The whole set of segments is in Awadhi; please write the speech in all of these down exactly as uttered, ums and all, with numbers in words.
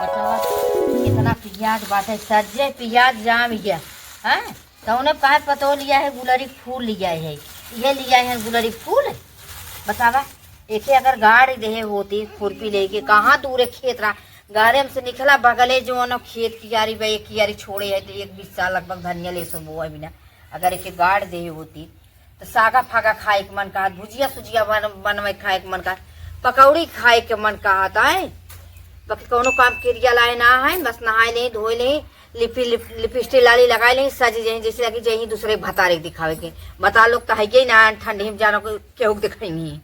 बतावा, कितना पियाज बाटे, सज्जे पियाज जाम गया, हैं? तौने काहे पतो लिया है, गुलरी फूल लिया है, ये लिया है गुलरी फूल। बतावा, एके अगर गाड़ी देहे होती, खुरपी लेके, कहाँ दूरे खेत रहा, गाड़ी में से निकला, बगले जो न खेत कियारी बा, एक कियारी छोड़े है, तो एक बीस साल लगभग धनिया ले सो बोआ बिना, अगर एके गाड़ देहे होती, तो सागा फागा खाए के मन कहत, भुजिया सुजिया बन-, बनवे खाए के मन कहत, पकौड़ी खाए के मन कहत, आए, बाकी कौनो काम किरिया लाए ना है, बस नहाए ले, धोए ले, लिपि-, लिप-, लिपस्टिक लाली लगाए ले, सज जाए, जैसे लगी जाए दूसरे भतारे के दिखावे के। बता लोग तो है ही ना, ठंडी में जानो के, केहू के दिखाई नहीं।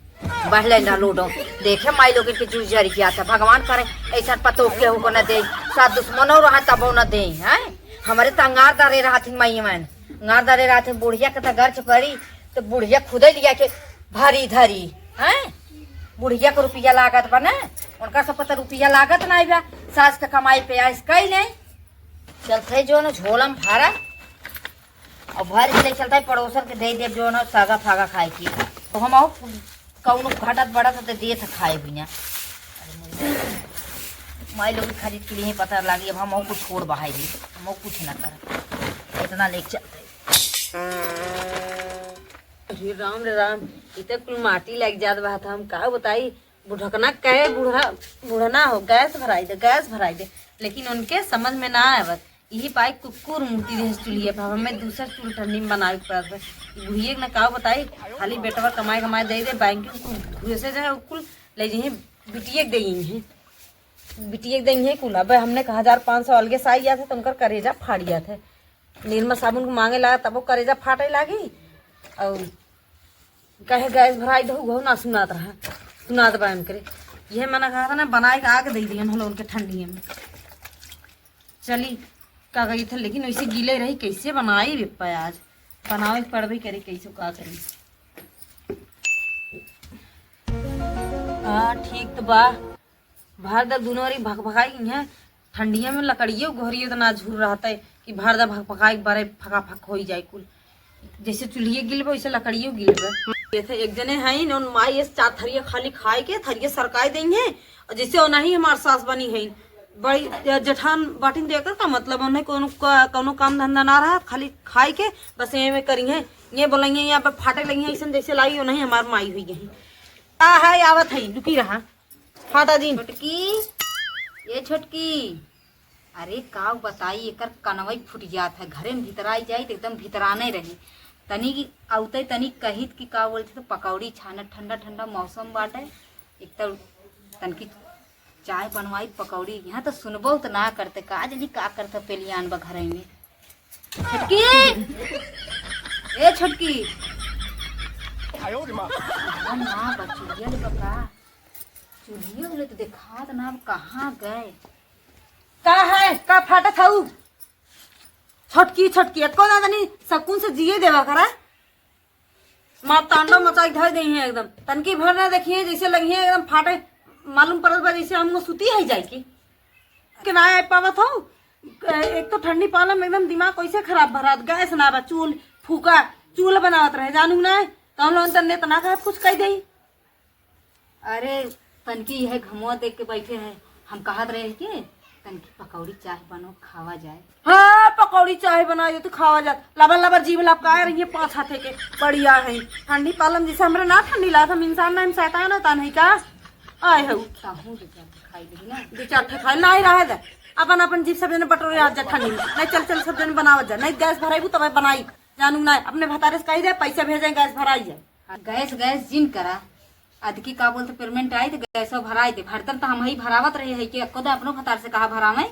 बहले ना लूडो, देखे माई लोग के जूझ जरी किया था, भगवान करे ऐसा पतो केहू को न दे, साथ दुश्मनो रहा तबो न दे, हैं? हमारे तो अंगार दरे रहा थी माई मन, अंगार दरे रहा थी, बुढ़िया के तो गर्ज पड़ी, तो बुढ़िया खुदे लिया के भरी धरी, हैं? बुढ़िया के रुपया लागत बा ना, उनका सब पता रुपया लागत ना बा, सास के कमाई पे आइस कई नहीं, चलते जो न झोलम भरा, और भर के ले चलता है पड़ोसन के दे देब जो न सागा फागा खाए की। तो हम आऊ कौनो घटत बढ़त तो देत खाए बिना। माई लोग खरीद के लिए पता लागी, अब हम आऊ कुछ छोड़ बहाई दी, हम आऊ कुछ ना कर, इतना लेके चलते। अरे राम रे राम, इते कुल माटी लग जात बा, हम का बताई, बुढ़कना कहे बूढ़ा, बूढ़ना हो, गैस भराई दे, गैस भराई दे, लेकिन उनके समझ में ना आवत। यही पाई कुकुर मुती रहे चूल्हे पर, हमें दूसर चूल ठंडी में बनावे के पड़त बा। ई बुढ़िए के ना का बताई, खाली बेटवा कमाए कमाए दे दे, बैंक में कुल घुसे जाए, कुल ले जाइए, बिटिए के दे है, बिटिए के दे है कुल। अब हमने कहा हजार पाँच सौ अलगे से आई जात है, तो उनकर करेजा फाड़ जात है। निरमा साबुन को मांगे ला, तब वो करेजा फाटे लागी। और कहे गैस भराई दहु, उहो ना सुनात रहा, सुनात बा उनकरे। यह मना कहा था ना, बनाए के आग दे दियन हलो उनके ठंडिये में। चली, का कही था, लेकिन वैसे गीले रही, कैसे बनाई बे प्याज? बनावे के पड़बे करे, कैसे का करी। हाँ, ठीक तो बा। भर द दुनो ओरी भकभकाई है। ठंडिया में लकड़ियो गोहरियो तो ना झूर रहत है कि भर द भकभकाई बरे फकाफक होई जाए कुल। जैसे चूल्हिए गिल बा, वैसे लकड़ियो गिल बा। जैसे एक जने हैं, उन माई इस चार थरिया खाली खाए के थरिया सरकाई देंगे। और जैसे वो नहीं हमार सास बनी है, बड़ी जेठान बाटिन, तो एकर का मतलब, उन्हें कोनो का-, कोनो काम धंधा ना रहा, खाली खाए के बस ये में करी है। ये बोलेंगे यहाँ पे फाटे लगी है, ऐसन जैसे लाई, वो नहीं हमार माई हुई गई। का है, आवत है, रुकी रहा। फाटा दिन। छोटकी, ये छोटकी, अरे का बताई, एकर कनवई फूट जात है, घरे में भितराई जाई तो एकदम भितराने रही। तनी की औते तनी कहित कि का बोलते तो पकौड़ी छानत, ठंडा ठंडा मौसम बाटे, एक तो तनकी चाय बनवाई, पकौड़ी, यहाँ तो सुनबो तो ना करते, का जनी का करते पेलियान बा घरे में। छोटकी, ए छोटकी। आयो रे माँ। ना बचुरिया ले बका। चूल्हियो ले तो देखात ना, अब कहाँ गए? का है? का फाटत हऊ? छोटकी, छोटकी, एको ना तनी सकून से जिए देवा करा। माँ तांडव मचाई धर देई है एकदम। तनकी भर ना देखिए, जैसे लगी है एकदम फाटे। मालूम पड़त बा जैसे हमको सुती है जाए की। के ना आए पावत हो। एक तो ठंडी पाला में एकदम दिमाग कैसे खराब भरात, गैस ना बा, चूल फूका, चूल बनावत रहे, जानू ना। तो हम लोगन तन्ने इतना कहत कुछ कह देई। अरे, तनकी यह घमुआ देख के बैठे हैं, हम कहत रहे कि तनकी पकौड़ी चाय बनो, खावा जाए। हाँ, पकौड़ी चाय बनाई दे तो खावा जाए। लबर लबर जीभ लपकाए रही है पाँच हाथे के, बढ़िया है। ठंडी पालम जैसे हमरे ना ठंडी लागत, हम इंसान ना, हम शैतान है, ता नहीं का? आए हऊ। ताहू दो चार ठे खाई लेही ना। दो चार ठे खाई, नहीं रहे दे। अपन, अपन जीभ सब जने बटोरे आज जा ठंडी में। नहीं, चल, चल, सब जने बनावत जा। नहीं, गैस भराइबू तब बनाई। जानू ना, अपने भतारे से कही दे, पैसा भेजे, गैस भराई जाए। हाँ, गैस, गैस जिन करा। अदकी का बोलते पेमेंट आई तो गैसो भराई दे। भरतन तो हम ही भरावत रहे है कि अक्को दे अपनो भतार से कहा भरावे।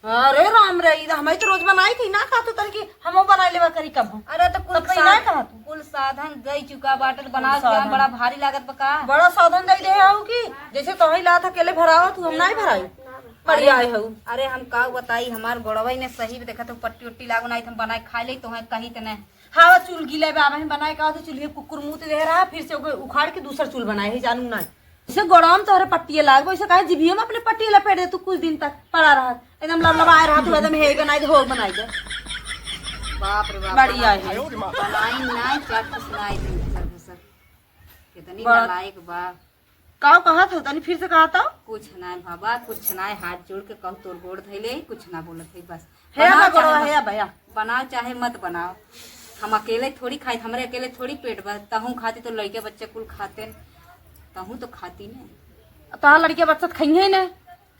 अरे राम रे, ई तो हम ही तो रोज बनाई थी ना, का तू तनकी हमो बनाई लेवा करी कब हम? अरे तो कुल तब तो ई ना साध-, कहा तू। कुल साधन दे चुका बाटे तो बनाओ कुल क्या साधन। बड़ा भारी लागत बा का? बड़ा साधन दे दे हऊ कि जैसे तो ही लात अकेले भरावा तू, हम नहीं भराई। बढ़िया अरे, है हऊ। अरे हम का बताई, हमार गोड़वा ही ने सही देखा तो पट्टी उट्टी लागो नहीं, हम बनाए खा ले तो है कहीं तने। हाँ, वो चूल गीला बा, हम बनाए का तो चूल्हे कुकुर मुत दे रहा, फिर से ओके उखाड़ के दूसर चूल बनाए है, जानू ना। इसे गोड़वा में तोहरे पट्टिए लाग, वैसे काहे जिभियो में अपने पट्टिए लपेट दे, तू कुछ दिन तक पड़ा रहा, एकदम लबलबाए रहा, तू एकदम हे बनाई दे, हो बनाई दे। बाप रे बाप, बढ़िया बनाई है। बनाई ना, चट सुनाई दे, सर, सर। कितनी बड़ा नालायक बा। काउ कहत हो, तनी फिर से कहत हो? कुछ ना बाबा, कुछ ना, हाथ जोड़ के कहू तोर गोड़ धइले, कुछ ना बोलत है बस। हे बनाओ बा गोड़वा, चाहे मत, हे बा या। बनाओ चाहे मत बनाओ, हम अकेले थोड़ी खाई, हमरे अकेले थोड़ी पेट बा, तहूँ खाती तो लड़के बच्चे कुल खाते, तहूँ तो खाती ने। तोहार लड़के बच्चा तो खइहे ही ने।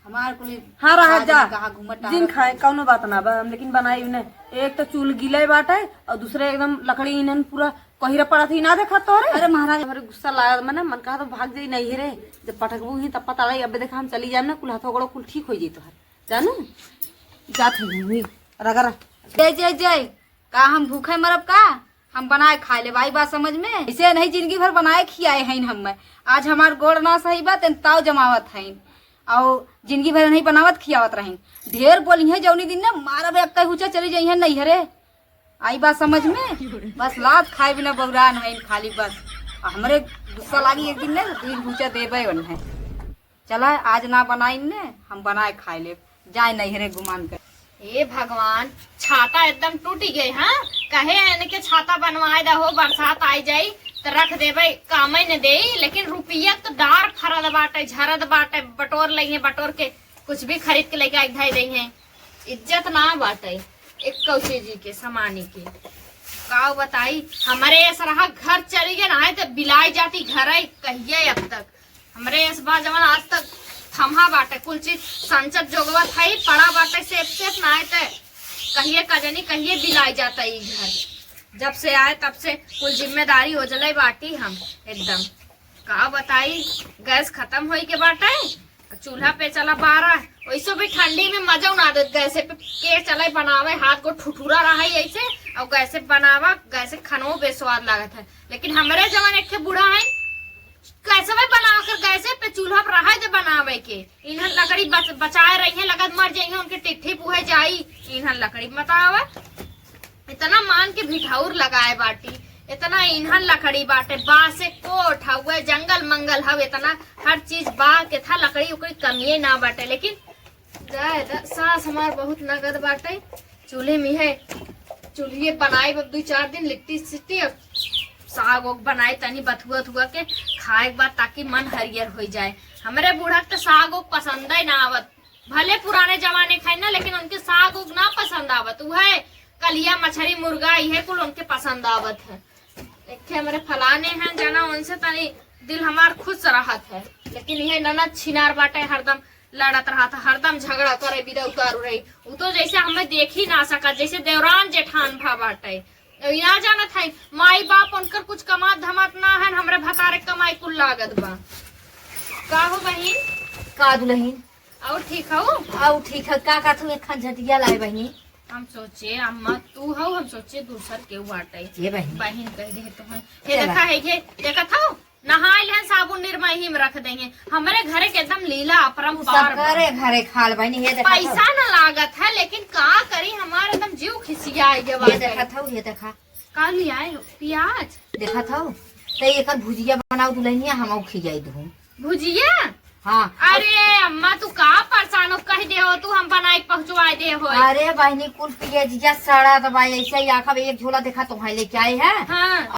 हमार कुल हाँ, रहा आज जा। कहाँ घूमत जिन टहरत खाए, हैं। कौनो बात ना बा, हम लेकिन बनाई ने। एक तो चूल गीले बाटे और दूसरे एकदम लकड़ी इन्हन पूरा कहिरा पड़ा थी, ना देखा तोरे। अरे महाराज, हमरे गुस्सा लागत, मने मन कहा तो भाग जाई नहीं रे। जब पटकबू ही तब पता लगी। अबे देखा हम चली जाए ना, कुल हाथों गोड़ो कुल ठीक हो जाई तोहर, जानू। जात है मम्मी, रगरा। जय, जय, जय। का हम भूखे मरब का? हम बनाए खाए ले, आई बात समझ में? ऐसे नहीं जिंदगी भर बनाए खियाए हैं हम। आज हमार गोड़ ना सही बा, तेन ताव जमावत हैं। और जिंदगी भर नहीं बनावत खियावत रहें। ढेर बोली है जौनी दिन ना मारब, एक कई हुचा चली जाई है नहीं हरे। आई बात समझ में? बस लात खाए बिना बौरान हैं खाली बस। आ हमरे गुस्सा लागी एक दिन ना, तो तीन हुचा देबे उन्हें। चला, आज ना बनाइन ने, हम बनाए खाए लेब। जाए नैहरे गुमान कर। हे भगवान, छाता एकदम टूटि गए, हाँ? कहे इनके छाता बनवाए दहो, बरसात आई जाई, त रख देबे, कामे न देई, लेकिन रुपया त डार फरल बाटे, झरत बाटे, बटोर लइहे, बटोर के कुछ भी खरीद के लेके आई धई दइहे। इज्जत ना बाटे, एक चीज के, सामानी के। का बताई, हमरे ऐसा रहा, घर चली गए ना, आए त बिलाई जाती घर आई, कहिए अब तक। हमरे एस बा जवन आज तक थम्हा बाटे, कुल चीज संचत जोगवत है, पड़ा बाटे सेफ सेफ, ना आए ते कहिए का जानी कहिए बिलाई जाता ई घर। जब से आए तब से कुल जिम्मेदारी हो जले बाटी हम एकदम। का बताई, गैस खत्म होई के बाटे, चूल्हा पे चला बारा, वैसो भी ठंडी में मजा उना देत गैसे पे के चले बनावे, हाथ को ठुठुरा रहा है ऐसे, और गैसे बनावा, गैसे खानो बेस्वाद लागत है। लेकिन हमरे जवन एक ठे बूढ़ा है, गैसवे बनावे कर, गैसे पे चूल्हा पर रहे दे बनावे के। इन्हन लकड़ी बच-, बचाए रही है, लगत मर जाइए, उनके टिट्ठी पुहे जाई, इन्हन लकड़ी मत आवे। इतना मान के भिठौर लगाए बाटी, इतना इन्हन लकड़ी बाटे, बांसे कोठ हउए, जंगल मंगल हउ, इतना हर चीज बा, केथा लकड़ी ओकरी कमिए ना बाटे। लेकिन जाए द, सास हमार बहुत नगद बाटे। चूल्हे में है, चूल्हे बनाई अब दू चार दिन लिट्टी सिट्टी और साग ओग बनाई, तनी बथुआ उथुआ के खाए के बाद, ताकि मन हरियर हो जाए। हमरे बूढ़ा के तो साग ओग पसंद ही ना आवत, भले पुराने जमाने खाई ना, लेकिन उनके साग ओग ना पसंद आवत। वह कलिया मछरी मुर्गा इहे कुल उनके पसंद आवत है। एक ठे हमरे फलाने हैं जना, उनसे तनी दिल हमार खुश रहत है, लेकिन ये ननद छिनार बाटे, हरदम लड़त रहत है, हरदम झगड़ा करे, बिदा उतारू रही। उ तो जैसे हमें देख ही ना सकत, जैसे देवरान जेठान भा बाटे। अब ई ना जानत है, माई बाप उनकर कुछ कमात धमात ना है, हमरे भतारे कमाई कुल लागत बा। का हो बहिन? का दुलहिन? और ठीक हो? और ठीक है, का का तू एक खन झटिया लाए बहिनी? हम सोचे अम्मा तू हो, हम सोचे दूसर केहू बाटे। ये बहिन। बहिन कह दे तो है। ये चला। देखा है, ये देखत हो, नहाए लेहन साबुन निरमा ही में रख देंगे। हमरे घरे के एकदम लीला अपरंपार बा। सबकरे घरे खाल बहिनी, ये देखत हो। पैसा न लागत है, लेकिन का करी, हमार एकदम जीव खिसिया गया ये बाटे। देखत हो, ये देखा। का लियाए हो? प्याज? देखत हो, तो एकर भुजिया बनाओ दुलहिनिया, हम खियाई दूँ। भुजिया? हाँ। अरे अम्मा, तू का परेशान हो, कह दे हो, तू हम बनाए के पहुँचवाए दे हो। अरे बहिनी, कुल पियजिया सड़ा तो बा, ऐसे ही आखब एक झोला देखा तो भाई लेके आए हैं। हाँ।